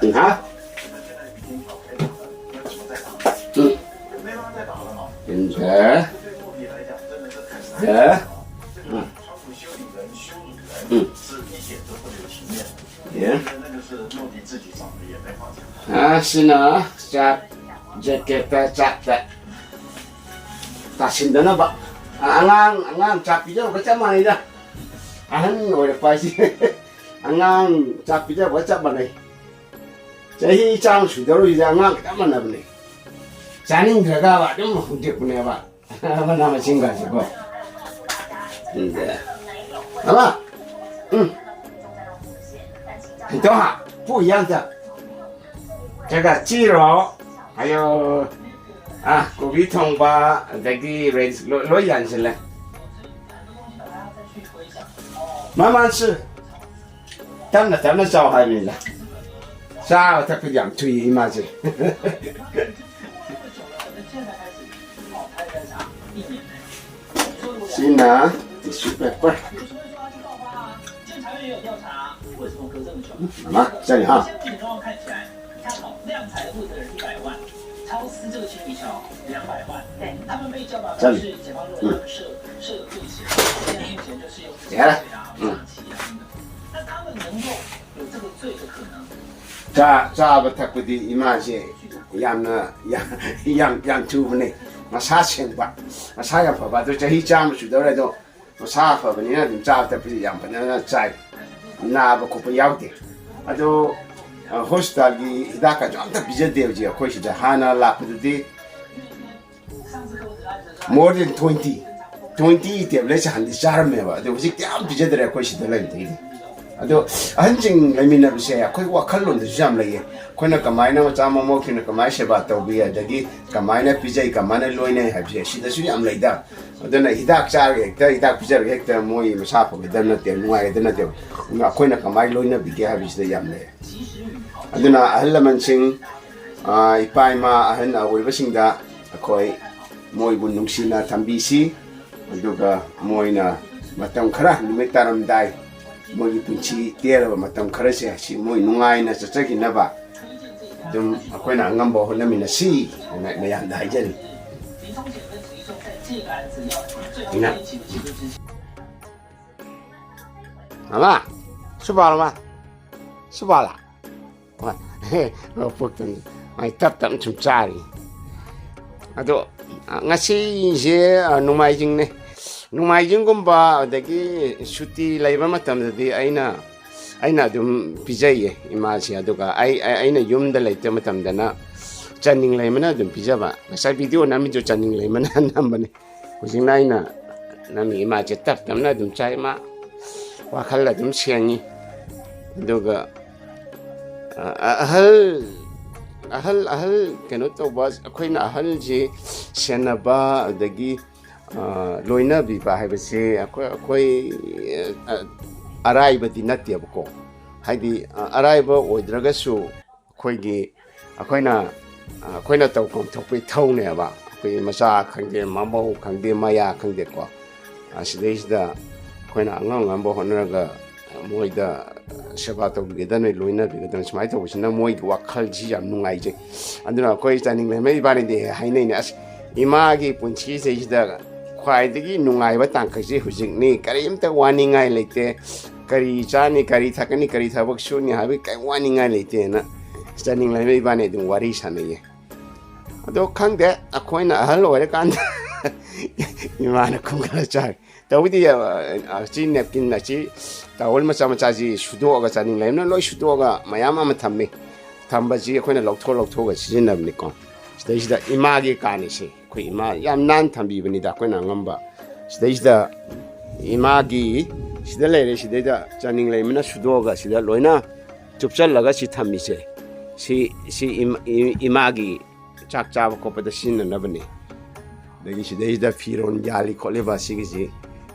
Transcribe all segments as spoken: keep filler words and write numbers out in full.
嗯，好。嗯。现在，哎，嗯，嗯，行。啊，是呢，加，这个再加的。 ꯇꯥꯁꯤꯟꯗꯅꯕ꯫ ꯑꯉꯥꯡ ꯑꯉꯥꯡ ꯆꯥꯛ ꯄꯤꯖꯕꯒ ꯆꯞ ꯃꯥꯟꯅꯩꯗ꯫ ꯑꯍꯟ ꯑꯣꯏꯔꯛꯄ ꯍꯥꯏꯁꯦ ꯑꯉꯥꯡ ꯆꯥꯛ ꯄꯤꯖꯕꯒ ꯆꯞ ꯃꯥꯟꯅꯩ꯫ ꯆꯍꯤ ꯆꯥꯝꯃ ꯁꯨꯗꯧꯔꯤꯁꯦ ꯑꯉꯥꯡ ꯆꯞ ꯃꯥꯟꯅꯕꯅꯦ꯫ ꯆꯥꯅꯤꯡꯗ꯭ꯔꯒꯕ ꯑꯗꯨꯝ ꯍꯧꯗꯣꯛꯄꯅꯦꯕ꯫ ꯃꯅꯥ ꯃꯁꯤꯡꯒꯁꯦꯀꯣ꯫ ꯎꯝ, ꯑꯃ, ꯎꯝ꯫ ꯍꯩꯇꯣ ꯍꯥ, ꯄꯨ ꯌꯥꯝꯗ꯫ ꯆꯒ ꯆꯤꯔꯣ, ꯑꯌꯣ, ꯑꯥ, ꯀꯣꯕꯤ ꯊꯣꯡꯕ, ꯑꯗꯒꯤ ꯔꯦꯟꯁ ꯂꯣꯏ, ꯂꯣꯏ ꯌꯥꯟꯁꯤꯜꯂꯦ꯫ ꯃꯃꯥꯟꯁꯨ ꯇꯞꯅ ꯇꯞꯅ ꯆꯥꯎ ꯍꯥꯏꯕꯅꯤꯗ꯫ ꯆꯥꯕ ꯊꯛꯄꯗꯤ ꯌꯥꯝ ꯊꯨꯏ ꯏꯃꯥꯁꯦ꯫ ꯁꯤꯅ tissue paper꯫ ꯃꯥ, ꯆꯠꯂꯤ ꯍꯥ꯫ ꯆꯠꯂꯤ꯫ ꯎꯝ꯫ ꯌꯥꯔꯦ꯫ ꯎꯝ꯫ ꯆꯥ-, ꯆꯥꯕ ꯊꯛꯄꯗꯤ ꯏꯃꯥꯁꯦ ꯌꯥꯝꯅ, ꯌꯥꯝ, ꯌꯥꯝ, ꯌꯥꯝ ꯊꯨꯕꯅꯦ꯫ ꯃꯁꯥ ꯁꯦꯡꯕ, ꯃꯁꯥ ꯌꯥꯝ ꯐꯕ꯫ ꯑꯗꯣ ꯆꯍꯤ ꯆꯥꯝꯃ ꯁꯨꯗꯧꯔꯦ꯫ ꯑꯗꯣ ꯃꯁꯥ ꯐꯕꯅꯤꯅ ꯑꯗꯨꯝ ꯆꯥꯕ ꯊꯛꯄꯁꯤ ꯌꯥꯝ ꯐꯖꯅ ꯆꯥꯏ꯫ ꯅꯥꯕ ꯈꯣꯠꯄ ꯌꯥꯎꯗꯦ꯫ ꯑꯗꯣ, ꯑ, ꯍꯣꯁꯄꯤꯇꯥꯜꯒꯤ ꯍꯤꯗꯥꯛꯀꯁꯨ ꯑꯝꯇ ꯄꯤꯖꯗꯦ ꯍꯧꯖꯤꯛ ꯑꯩꯈꯣꯏ ꯁꯤꯗ꯫ ꯍꯥꯟꯅ ꯂꯥꯛꯄꯗꯗꯤ more than twenty, twenty tablets ꯍꯥꯟꯅꯗꯤ ꯆꯥꯔꯝꯃꯦꯕ꯫ ꯑꯗꯣ ꯍꯧꯖꯤꯛꯇꯤ ꯌꯥꯝ ꯄꯤꯖꯗ꯭ꯔꯦ ꯑꯩꯈꯣꯏ ꯁꯤꯗ ꯂꯩꯕꯗꯒꯤꯗꯤ꯫ ꯑꯗꯣ ꯑꯍꯟꯁꯤꯡ ꯂꯩꯃꯤꯟꯅꯕꯁꯦ ꯑꯩꯈꯣꯏ ꯋꯥꯈꯜꯂꯣꯟꯗꯁꯨ ꯌꯥꯝ ꯂꯩꯌꯦ꯫ ꯑꯩꯈꯣꯏꯅ ꯀꯃꯥꯏꯅ ꯃꯆꯥ ꯃꯃꯧꯁꯤꯡꯅ ꯀꯃꯥꯏꯅ ꯁꯦꯕꯥ ꯇꯧꯕꯤ, ꯑꯗꯒꯤ ꯀꯃꯥꯏꯅ ꯄꯤꯖꯩ, ꯀꯃꯥꯏꯅ ꯂꯣꯏꯅꯩ ꯍꯥꯏꯕꯁꯦ ꯁꯤꯗꯁꯨ ꯌꯥꯝ ꯂꯩꯗ꯫ ꯑꯗꯨꯅ ꯍꯤꯗꯥꯛ ꯆꯥꯔꯒ ꯍꯦꯛꯇ, ꯍꯤꯗꯥꯛ ꯄꯤꯖꯔꯒ ꯍꯦꯛꯇ ꯃꯣꯏ ꯃꯁꯥ ꯐꯒꯗꯕ ꯅꯠꯇꯦ, ꯅꯨꯡꯉꯥꯏꯒꯗꯕ ꯅꯠꯇꯦꯕ꯫ ꯑꯗꯨꯅ ꯑꯩꯈꯣꯏꯅ ꯀꯃꯥꯏꯅ ꯂꯣꯏꯅꯕꯤꯒꯦ ꯍꯥꯏꯕꯁꯤꯗ ꯌꯥꯝ ꯂꯩ꯫ ꯑꯗꯨꯅ ꯑꯍꯜ ꯂꯃꯟꯁꯤꯡ, ꯑ, ꯏꯄꯥ ꯏꯃꯥ ꯑꯍꯟ ꯑꯣꯏꯕꯁꯤꯡꯗ ꯑꯩꯈꯣꯏ ꯃꯣꯏꯕꯨ ꯅꯨꯡꯁꯤꯅ ꯊꯝꯕꯤꯁꯤ꯫ ꯑꯗꯨꯒ ꯃꯣꯏꯅ ꯃꯇꯝ ꯈꯔ ꯅꯨꯃꯤꯠ ꯇꯥꯔꯝꯗꯥꯏ ꯃꯣꯏꯒꯤ ꯄꯨꯟꯁꯤ ꯇꯦꯜꯂꯕ ꯃꯇꯝ ꯈꯔꯁꯦ ꯁꯤ ꯃꯣꯏ ꯅꯨꯡꯉꯥꯏꯅ ꯆꯠꯆꯈꯤꯅꯕ ꯑꯗꯨꯝ ꯑꯩꯈꯣꯏꯅ ꯑꯉꯝꯕ ꯍꯣꯠꯅꯃꯤꯟꯅꯁꯤ ꯍꯥꯏꯅ ꯃꯌꯥꯝꯗ ꯍꯥꯏꯖꯔꯤ꯫ ꯏꯅꯥ꯫ ꯃꯃꯥ, ꯁꯨꯕꯥꯂ ꯃꯥ꯫ ꯁꯨꯕꯥꯂ꯫ ꯍꯣꯏ꯫ ꯄꯨꯛꯇꯨꯅꯤ꯫ ꯃꯥꯏ ꯇꯞ ꯇꯞꯅ ꯁꯨꯝ ꯆꯥꯔꯤ꯫ ꯑꯗꯣ, ꯑ, ꯉꯁꯤꯁꯦ, ꯑ, ꯅꯣꯡꯃꯥꯏꯖꯤꯡꯅꯦ꯫ ꯅꯣꯡꯃꯥꯏꯖꯤꯡꯒꯨꯝꯕ ꯑꯗꯒꯤ ꯁꯨꯇꯤ ꯂꯩꯕ ꯃꯇꯝꯗꯗꯤ ꯑꯩꯅ, ꯑꯩꯅ ꯑꯗꯨꯝ ꯄꯤꯖꯩꯌꯦ ꯏꯃꯥꯁꯦ꯫ ꯑꯗꯨꯒ ꯑꯩ, ꯑꯩ, ꯑꯩꯅ ꯌꯨꯝꯗ ꯂꯩꯇꯕ ꯃꯇꯝꯗꯅ ꯆꯥꯅꯤꯡ ꯂꯩꯃꯅ ꯑꯗꯨꯝ ꯄꯤꯖꯕ꯫ ꯉꯁꯥꯏ ꯚꯤꯗꯤꯑꯣ ꯅꯝꯃꯤꯗꯨ ꯆꯥꯅꯤꯡ ꯂꯩꯃꯅ ꯅꯝꯕꯅꯦ꯫ ꯍꯧꯖꯤꯛꯅ ꯑꯩꯅ ꯅꯝꯃꯤ ꯏꯃꯥꯁꯦ ꯇꯞ ꯇꯞꯅ ꯑꯗꯨꯝ ꯆꯥꯏ꯫ ꯏꯃꯥ ꯋꯥꯈꯜ ꯑꯗꯨꯝ ꯁꯦꯡꯉꯤ꯫ ꯑꯗꯨꯒ, ꯑ, ꯑ, ꯑꯍꯜ, ꯑꯍꯜ, ꯑꯍꯜ ꯀꯩꯅꯣ ꯇꯧꯕ, ꯑꯩꯈꯣꯏꯅ ꯑꯍꯜꯁꯤ ꯁꯦꯟꯅꯕ, ꯑꯗꯒꯤ, ꯑ, ꯂꯣꯏꯅꯕꯤꯕ ꯍꯥꯏꯕꯁꯤ ꯑꯩꯈꯣꯏ, ꯑꯩꯈꯣꯏ, ꯑ, ꯑꯔꯥꯏꯕꯗꯤ ꯅꯠꯇꯦꯕꯀꯣ꯫ ꯍꯥꯏꯗꯤ, ꯑ, ꯑꯔꯥꯏꯕ ꯑꯣꯏꯗ꯭ꯔꯒꯁꯨ ꯑꯩꯈꯣꯏꯒꯤ, ꯑꯩꯈꯣꯏꯅ, ꯑ, ꯑꯩꯈꯣꯏꯅ ꯇꯧꯐꯝ ꯊꯣꯛꯄ ꯏꯊꯧꯅꯦꯕ꯫ ꯑꯩꯈꯣꯏꯒꯤ ꯃꯆꯥ ꯈꯪꯗꯦ, ꯃꯃꯧ ꯈꯪꯗꯦ, ꯃꯌꯥ ꯈꯪꯗꯦꯀꯣ꯫ ꯑ, ꯁꯤꯗꯩꯁꯤꯗ ꯑꯩꯈꯣꯏꯅ ꯑꯉꯝ ꯑꯉꯝꯕ ꯍꯣꯠꯅꯔꯒ ꯃꯣꯏꯗ ꯁꯦꯕꯥ ꯇꯧꯕꯤꯒꯗꯕꯅꯤ, ꯂꯣꯏꯅꯕꯤꯒꯗꯕꯅꯤ꯫ ꯁꯨꯃꯥꯏꯅ ꯇꯧꯕꯁꯤꯅ ꯃꯣꯏꯒꯤ ꯋꯥꯈꯜꯁꯤ ꯌꯥꯝ ꯅꯨꯡꯉꯥꯏꯖꯩ꯫ ꯑꯗꯨꯅ ꯑꯩꯈꯣꯏ ꯆꯥꯅꯤꯡ ꯂꯩꯃ ꯏꯕꯥꯅꯤꯗꯤ ꯍꯦꯛ ꯍꯥꯏꯅꯩꯅꯦ, "ꯑꯁ, ꯏꯃꯥꯒꯤ ꯄꯨꯟꯁꯤꯁꯤꯗꯩꯁꯤꯗ ꯈ꯭ꯋꯥꯏꯗꯒꯤ ꯅꯨꯡꯉꯥꯏꯕ ꯇꯥꯡꯀꯛꯁꯤ ꯍꯧꯖꯤꯛꯅꯤ, ꯀꯔꯤꯝꯇ ꯋꯥꯅꯤꯡꯉꯥꯏ ꯂꯩꯇꯦ, ꯀꯔꯤ ꯆꯥꯅꯤ, ꯀꯔꯤ ꯊꯛꯀꯅꯤ, ꯀꯔꯤ ꯊꯕꯛ ꯁꯨꯅꯤ ꯍꯥꯏꯕꯒꯤ ꯀꯔꯤꯝ ꯋꯥꯅꯤꯡꯉꯥꯏ ꯂꯩꯇꯦꯅ" ꯆꯥꯅꯤꯡ ꯂꯩꯃ ꯏꯕꯥꯅꯤ ꯑꯗꯨꯝ ꯋꯥꯔꯤ ꯁꯥꯟꯅꯩꯌꯦ꯫ ꯑꯗꯣ ꯈꯪꯗꯦ, ꯑꯩꯈꯣꯏꯅ ꯑꯍꯜ ꯑꯣꯏꯔꯀꯥꯟꯗ ꯏꯃꯥꯅ ꯈꯨꯝꯒꯠꯂ ꯆꯥꯔꯦ꯫ ꯇꯧꯕꯗꯤ, ꯑ, ꯑ, ꯑꯁꯤ ꯅꯦꯞꯀꯤꯟ ꯑꯁꯤ ꯇꯥꯋꯜ ꯃꯆꯥ ꯃꯆꯥꯁꯤ ꯁꯨꯗꯣꯛꯑꯒ ꯆꯥꯅꯤꯡ ꯂꯩꯃꯅ ꯂꯣꯏ ꯁꯨꯗꯣꯛꯑꯒ ꯃꯌꯥꯝ ꯑꯃ ꯊꯝꯃꯤ꯫ ꯊꯝꯕꯁꯤ ꯑꯩꯈꯣꯏꯅ ꯂꯧꯊꯣꯛ ꯂꯧꯊꯣꯛꯑꯒ ꯁꯤꯖꯤꯟꯅꯕꯅꯤꯀꯣ꯫ ꯁꯤꯗꯩꯁꯤꯗ ꯏꯃꯥꯒꯤ ꯀꯥꯅꯤꯁꯦ, ꯑꯩꯈꯣꯏ ꯏꯃꯥ ꯌꯥꯝ ꯅꯥꯟꯅ ꯊꯝꯕꯤꯕꯅꯤꯗ ꯑꯩꯈꯣꯏꯅ ꯑꯉꯝꯕ꯫ ꯁꯤꯗꯩꯁꯤꯗ ꯏꯃꯥꯒꯤ ꯁꯤꯗ ꯂꯩꯔꯦ, ꯁꯤꯗꯩꯗ ꯆꯥꯅꯤꯡ ꯂꯩꯃꯅ ꯁꯨꯗꯣꯛꯑꯒ ꯁꯤꯗ ꯂꯣꯏꯅ ꯆꯨꯞꯆꯜꯂꯒ ꯁꯤ ꯊꯝꯃꯤꯁꯦ, ꯁꯤ, ꯁꯤ ꯏꯃꯥ-, ꯏ-, ꯏꯃꯥꯒꯤ ꯆꯥꯛ ꯆꯥꯕ ꯈꯣꯠꯄꯗ ꯁꯤꯖꯤꯟꯅꯅꯕꯅꯦ꯫ ꯑꯗꯒꯤ ꯁꯤꯗꯩꯁꯤꯗ ꯐꯤꯔꯣꯜ ꯌꯥꯜꯂꯤ ꯈꯣꯠꯂꯤꯕ ꯁꯤꯒꯤꯁꯤ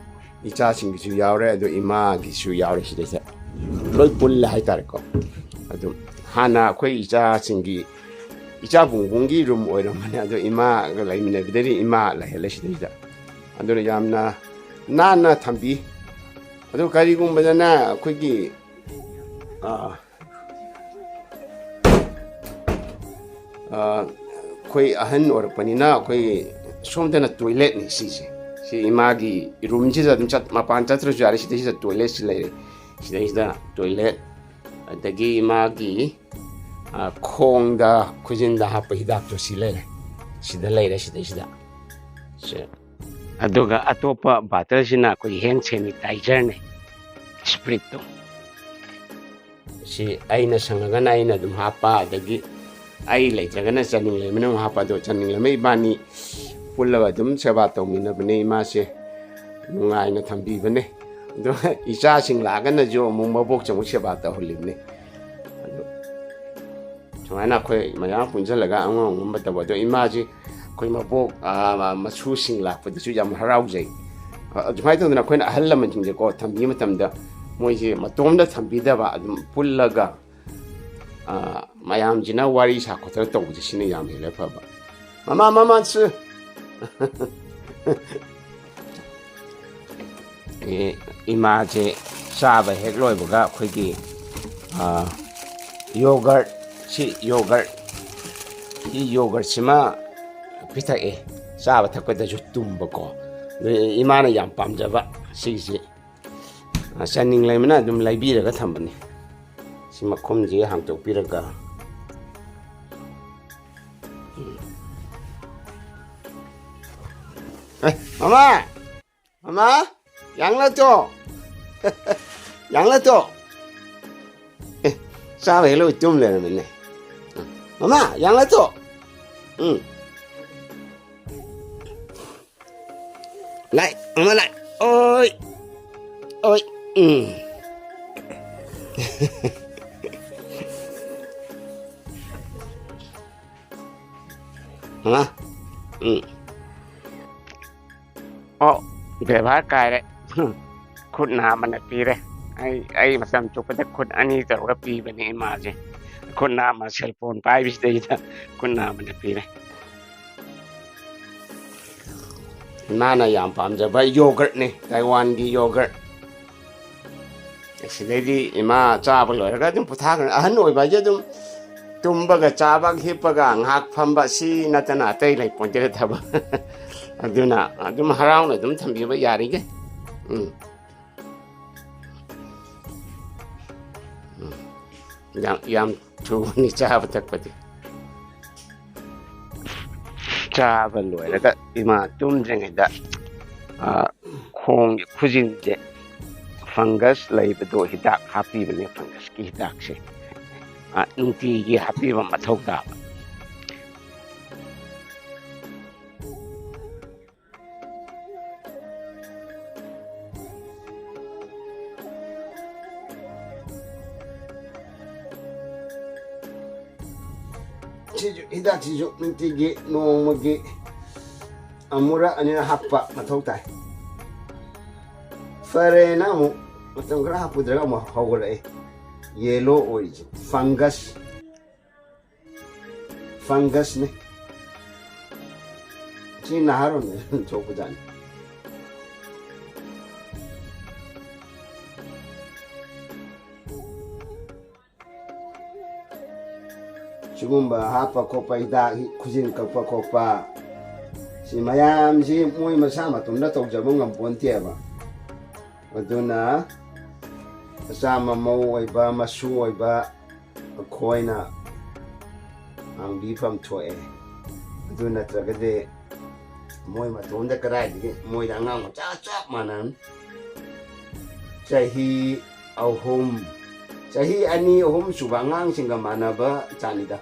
ꯏꯆꯥꯁꯤꯡꯒꯤꯁꯨ ꯌꯥꯎꯔꯦ, ꯑꯗꯣ ꯏꯃꯥꯒꯤꯁꯨ ꯌꯥꯎꯔꯦ꯫ ꯁꯤꯗꯩꯁꯤꯗ ꯂꯣꯏ ꯄꯨꯜꯂꯦ ꯍꯥꯏꯇꯥꯔꯦꯀꯣ꯫ ꯑꯗꯨꯝ ꯍꯥꯟꯅ ꯑꯩꯈꯣꯏ ꯏꯆꯥꯁꯤꯡꯒꯤ, ꯏꯆꯥ ꯕꯨꯡꯕꯨꯡꯒꯤ ꯔꯨꯝ ꯑꯣꯏꯔꯝꯕꯅꯦ, ꯑꯗꯣ ꯏꯃꯥꯒ ꯂꯩꯃꯤꯟꯅꯕꯗꯒꯤ ꯏꯃꯥ ꯂꯩꯍꯜꯂꯦ ꯁꯤꯗꯩꯁꯤꯗ꯫ ꯑꯗꯨꯅ ꯌꯥꯝꯅ ꯅꯥꯟꯅ ꯊꯝꯕꯤ꯫ ꯑꯗꯨ ꯀꯔꯤꯒꯨꯝꯕꯗꯅ ꯑꯩꯈꯣꯏꯒꯤ, ꯑꯥ, ꯑꯥ, ꯑꯩꯈꯣꯏ ꯑꯍꯟ ꯑꯣꯏꯔꯛꯄꯅꯤꯅ ꯑꯩꯈꯣꯏ ꯁꯣꯝꯗꯅ ꯇꯣꯏꯂꯦꯠꯅꯤ ꯁꯤꯁꯦ꯫ ꯁꯤ ꯏꯃꯥꯒꯤ ꯔꯨꯝꯁꯤꯗ ꯑꯗꯨꯝ ꯆꯠ-, ꯃꯄꯥꯟ ꯆꯠꯇ꯭ꯔꯁꯨ ꯌꯥꯔꯦ꯫ ꯁꯤꯗꯩꯁꯤꯗ ꯇꯣꯏꯂꯦꯠꯁꯤ ꯂꯩꯔꯦ꯫ ꯁꯤꯗꯩꯁꯤꯗ ꯇꯣꯏꯂꯦꯠ, ꯑꯗꯒꯤ ꯏꯃꯥꯒꯤ, ꯑꯥ, ꯈꯣꯡꯗ, ꯈꯨꯖꯤꯟꯗ ꯍꯥꯞꯄ ꯍꯤꯗꯥꯛꯇꯣ ꯁꯤ ꯂꯩꯔꯦ꯫ ꯁꯤꯗ ꯂꯩꯔꯦ, ꯁꯤꯗꯩꯁꯤꯗ꯫ ꯁꯦ꯫ ꯑꯗꯨꯒ ꯑꯇꯣꯞꯄ ꯕꯥꯇꯜꯁꯤꯅ ꯑꯩꯈꯣꯏꯒꯤ ꯍꯦꯟ ꯁꯦꯅꯤꯇꯥꯏꯖꯔꯅꯦ, ꯏꯁꯄ꯭ꯔꯤꯠꯇꯣ꯫ ꯁꯤ ꯑꯩꯅ ꯁꯪꯉꯒꯅ ꯑꯩꯅ ꯑꯗꯨꯝ ꯍꯥꯞꯄ, ꯑꯗꯒꯤ ꯑꯩ ꯂꯩꯇ꯭ꯔꯒꯅ ꯆꯅꯤꯡꯂꯩꯃꯅ ꯑꯃꯨꯛ ꯍꯥꯞꯄ꯫ ꯑꯗꯣ ꯆꯅꯤꯡꯂꯩꯃ ꯏꯕꯥꯅꯤ ꯄꯨꯜꯂꯒ ꯑꯗꯨꯝ ꯁꯦꯕꯥ ꯇꯧꯃꯤꯟꯅꯕꯅꯦ꯫ ꯏꯃꯥꯁꯦ ꯅꯨꯡꯉꯥꯏꯅ ꯊꯝꯕꯤꯕꯅꯦ꯫ ꯑꯗꯣ ꯏꯆꯥꯁꯤꯡ ꯂꯥꯛꯑꯒꯅꯁꯨ ꯑꯃꯨꯛ ꯃꯕꯣꯛꯁꯦ ꯑꯃꯨꯛ ꯁꯦꯕꯥ ꯇꯧꯍꯜꯂꯤꯕꯅꯦ꯫ ꯑꯗꯣ ꯁꯨꯃꯥꯏꯅ ꯑꯩꯈꯣꯏ ꯃꯌꯥꯝ ꯄꯨꯟꯁꯤꯜꯂꯒ ꯑꯉꯥꯡ ꯑꯃ ꯇꯧꯕ꯫ ꯑꯗꯣ ꯏꯃꯥꯁꯤ ꯑꯩꯈꯣꯏ ꯃꯕꯣꯛ, ꯑꯥ, ꯃꯁꯨꯁꯤꯡ ꯂꯥꯛꯄꯗꯁꯨ ꯌꯥꯝ ꯍꯔꯥꯎꯖꯩ꯫ ꯑꯗꯨꯃꯥꯏꯅ ꯇꯧꯗꯅ ꯑꯩꯈꯣꯏꯅ ꯑꯍꯜ ꯂꯃꯟꯁꯤꯡꯁꯦꯀꯣ ꯊꯝꯕꯤꯕ ꯃꯇꯝꯗ ꯃꯣꯏꯁꯦ ꯃꯇꯣꯝꯗ ꯊꯝꯕꯤꯗꯕ, ꯑꯗꯨꯝ ꯄꯨꯜꯂꯒ, ꯑꯥ, ꯃꯌꯥꯝꯁꯤꯅ ꯋꯥꯔꯤ ꯁꯥ ꯈꯣꯠꯇꯅ ꯇꯧꯕꯁꯦ, ꯁꯤꯅ ꯌꯥꯝ ꯍꯦꯟꯅ ꯐꯕ꯫ ꯃꯃꯥ, ꯃꯃꯥꯁꯨ꯫ ꯑꯦ, ꯏꯃꯥꯁꯦ ꯆꯥꯕ ꯍꯦꯛ ꯂꯣꯏꯕꯒ ꯑꯩꯈꯣꯏꯒꯤ, ꯑꯥ, ꯌꯣꯒꯔꯠ, ꯁꯤ ꯌꯣꯒꯔꯠ, ꯁꯤ ꯌꯣꯒꯔꯠꯁꯤꯃ ꯄꯤꯊꯛꯑꯦ꯫ ꯆꯥꯕ ꯊꯛꯄꯗꯁꯨ ꯇꯨꯝꯕꯀꯣ꯫ ꯑꯗꯨ ꯏꯃꯥꯅ ꯌꯥꯝ ꯄꯥꯝꯖꯕ ꯁꯤꯒꯤꯁꯤ, ꯑꯥ, ꯆꯥꯅꯤꯡ ꯂꯩꯃꯅ ꯑꯗꯨꯝ ꯂꯩꯕꯤꯔꯒ ꯊꯝꯕꯅꯤ꯫ ꯁꯤ ꯃꯈꯨꯝꯁꯤ ꯍꯥꯡꯇꯣꯛꯄꯤꯔꯒ꯫ ꯑꯦ, ꯃꯃꯥ! ꯃꯃꯥ! ꯌꯥꯡꯂꯛꯇꯣ! ꯌꯥꯡꯂꯛꯇꯣ! ꯑꯦ, ꯆꯥꯕ ꯍꯦꯛ ꯂꯣꯏ ꯇꯨꯝ ꯂꯩꯔꯝꯃꯤꯅꯦ꯫ ꯃꯃꯥ! ꯌꯥꯡꯂꯛꯇꯣ! ꯎꯝ꯫ ꯂꯥꯏ, ꯃꯃꯥ ꯂꯥꯏ꯫ ꯑꯣꯏ! ꯑꯣꯏ! ꯎꯝ꯫ ꯃꯃꯥ? ꯎꯝ꯫ ꯑꯣ, ꯕꯦꯕꯥꯔ ꯀꯥꯏꯔꯦ꯫ ꯈꯨꯠ ꯅꯥꯝꯃꯅ ꯄꯤꯔꯦ꯫ ꯑꯩ, ꯑꯩ ꯃꯇꯝ ꯆꯨꯞꯄꯗ ꯈꯨꯠ ꯑꯅꯤ ꯇꯧꯔꯒ ꯄꯤꯕꯅꯦ ꯏꯃꯥꯁꯦ꯫ ꯈꯨꯠ ꯅꯥꯝꯃ cell phone ꯄꯥꯏꯕꯁꯤꯗꯩꯗ ꯈꯨꯠ ꯅꯥꯝꯃꯅ ꯄꯤꯔꯦ꯫ ꯏꯃꯥꯅ ꯌꯥꯝ ꯄꯥꯝꯖꯕ ꯌꯣꯒꯔꯠꯅꯦ, ꯇꯥꯏꯋꯥꯟꯒꯤ ꯌꯣꯒꯔꯠ꯫ ꯁꯤꯗꯩꯗꯤ ꯏꯃꯥ ꯆꯥꯕ ꯂꯣꯏꯔꯒ ꯑꯗꯨꯝ ꯄꯣꯊꯥꯈ꯭ꯔꯅꯤ꯫ ꯑꯍꯟ ꯑꯣꯏꯕ ꯍꯥꯏꯁꯦ ꯑꯗꯨꯝ ꯇꯨꯝꯕꯒ ꯆꯥꯕꯒ ꯍꯤꯞꯄꯒ ꯉꯥꯏꯍꯥꯛ ꯐꯝꯕ ꯁꯤ ꯅꯠꯇꯅ ꯑꯇꯩ ꯂꯩꯄꯣꯟꯇꯦꯗ ꯊꯕꯛ꯫ ꯑꯗꯨꯅ ꯑꯗꯨꯝ ꯍꯔꯥꯎꯅ ꯑꯗꯨꯝ ꯊꯝꯕꯤꯕ ꯌꯥꯔꯤꯈꯩ꯫ ꯎꯝ꯫ ꯎꯝ꯫ ꯌꯥꯝ, ꯌꯥꯝ ꯊꯨꯕꯅꯤ ꯆꯥꯕ ꯊꯛꯄꯗꯤ꯫ ꯆꯥꯕ ꯂꯣꯏꯔꯒ ꯏꯃꯥ ꯇꯨꯝꯗ꯭ꯔꯤꯉꯩꯗ, ꯑ, ꯈꯣꯡꯒꯤ ꯈꯨꯖꯤꯟꯁꯦ fungus ꯂꯩꯕꯗꯣ ꯍꯤꯗꯥꯛ ꯍꯥꯞꯄꯤꯕꯅꯦ, fungusꯀꯤ ꯍꯤꯗꯥꯛꯁꯦ꯫ ꯑ, ꯅꯨꯡꯇꯤꯒꯤ ꯍꯥꯞꯄꯤꯕ ꯃꯊꯧ ꯇꯥꯕ꯫ ꯁꯤꯁꯨ, ꯍꯤꯗꯥꯛꯁꯤꯁꯨ ꯅꯨꯡꯇꯤꯒꯤ ꯅꯣꯡꯃꯒꯤ ꯑꯃꯨꯔꯛ ꯑꯅꯤꯔꯛ ꯍꯥꯞꯄ ꯃꯊꯧ ꯇꯥꯏ꯫ ꯐꯔꯦꯅ ꯑꯃꯨꯛ ꯃꯇꯝ ꯈꯔ ꯍꯥꯞꯄꯨꯗ꯭ꯔꯒ ꯑꯃꯨꯛ ꯍꯧꯒꯠꯂꯛꯑꯦ꯫ Yellow ꯑꯣꯏꯔꯤꯁꯦ fungus꯫ Fungusꯅꯤ꯫ ꯁꯤ ꯅꯍꯥꯔꯣꯟꯗ ꯊꯣꯛꯄꯖꯥꯠꯅꯤ꯫ ꯁꯤꯒꯨꯝꯕ ꯍꯥꯞꯄ ꯈꯣꯠꯄ, ꯍꯤꯗꯥꯛ ꯈꯨꯖꯤꯟ ꯀꯛꯄ ꯈꯣꯠꯄ, ꯁꯤ ꯃꯌꯥꯝꯁꯤ ꯃꯣꯏ ꯃꯁꯥ ꯃꯇꯣꯝꯇ ꯇꯧꯖꯕ ꯉꯝꯄꯣꯟꯇꯦꯕ꯫ ꯑꯗꯨꯅ ꯃꯆꯥ ꯃꯃꯧ ꯑꯣꯏꯕ, ꯃꯁꯨ ꯑꯣꯏꯕ, ꯑꯩꯈꯣꯏꯅ ꯍꯥꯡꯕꯤꯐꯝ ꯊꯣꯛꯑꯦ꯫ ꯑꯗꯨ ꯅꯠꯇ꯭ꯔꯒꯗꯤ ꯃꯣꯏ ꯃꯇꯣꯝꯗ ꯀꯗꯥꯏꯗꯒꯤ, ꯃꯣꯏꯗ ꯑꯉꯥꯡ ꯃꯆꯥ ꯆꯞ ꯃꯥꯟꯅꯅ ꯆꯍꯤ ꯑꯍꯨꯝ, ꯆꯍꯤ ꯑꯅꯤ ꯑꯍꯨꯝ ꯁꯨꯕ ꯑꯉꯥꯡꯁꯤꯡꯒ ꯃꯥꯟꯅꯕ ꯖꯥꯠꯅꯤꯗ꯫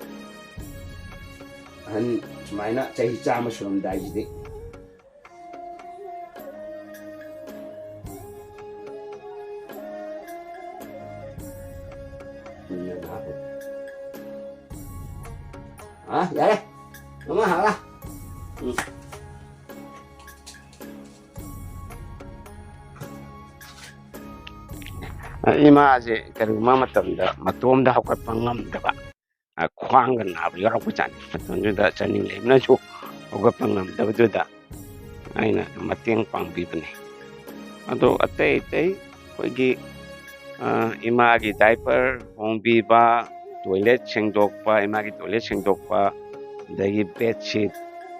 ꯑꯍꯟ ꯁꯨꯃꯥꯏꯅ ꯆꯍꯤ ꯆꯥꯝꯃ ꯁꯨꯔꯝꯗꯥꯏꯁꯤꯗꯤ꯫ ꯎꯝ, ꯌꯥꯔꯦ꯫ ꯑ, ꯌꯥꯔꯦ꯫ ꯑꯃ ꯍꯥꯏꯔ꯫ ꯎꯝ꯫ ꯏꯃꯥꯁꯦ ꯀꯔꯤꯒꯨꯝꯕ ꯃꯇꯝꯗ ꯃꯇꯣꯝꯗ ꯍꯧꯒꯠꯄ ꯉꯝꯗꯕ, ꯑ, ꯈ꯭ꯋꯥꯡꯒ ꯅꯥꯕ ꯌꯥꯎꯔꯛꯄꯖꯥꯠꯅꯤ꯫ ꯃꯇꯝꯗꯨꯗ ꯆꯥꯅꯤꯡ ꯂꯩꯕꯅꯁꯨ ꯍꯧꯒꯠꯄ ꯉꯝꯗꯕꯗꯨꯗ ꯑꯩꯅ ꯃꯇꯦꯡ ꯄꯥꯡꯕꯤꯕꯅꯤ꯫ ꯑꯗꯣ ꯑꯇꯩ ꯑꯇꯩ ꯑꯩꯈꯣꯏꯒꯤ ꯑ, ꯏꯃꯥꯒꯤ diaper ꯍꯣꯡꯕꯤꯕ, toilet ꯁꯦꯡꯗꯣꯛꯄ, ꯏꯃꯥꯒꯤ toilet ꯁꯦꯡꯗꯣꯛꯄ, ꯑꯗꯒꯤ bedsheet,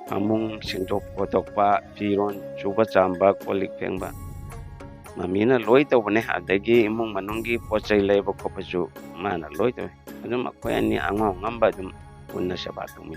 ꯐꯃꯨꯡ ꯁꯦꯡꯗꯣꯛ ꯈꯣꯠꯇꯣꯛꯄ, ꯐꯤꯔꯣꯟ ꯁꯨꯕ ꯆꯥꯝꯕ, ꯀꯣꯜ ꯂꯤꯛ ꯐꯦꯡꯕ, ꯃꯃꯤꯅ ꯂꯣꯏ ꯇꯧꯕꯅꯦ꯫ ꯑꯗꯒꯤ ꯏꯃꯨꯡ ꯃꯅꯨꯡꯒꯤ ꯄꯣꯠ ꯆꯩ ꯂꯩꯕ ꯈꯣꯠꯄꯁꯨ ꯃꯥꯅ ꯂꯣꯏ ꯇꯧꯋꯦ꯫ ꯑꯗꯨꯝ ꯑꯩꯈꯣꯏ ꯑꯅꯤ ꯑꯉꯝ ꯑꯉꯝꯕ ꯑꯗꯨꯝ ꯄꯨꯟꯅ ꯁꯦꯕꯥ ꯇꯧꯃꯤꯟꯅꯩ꯫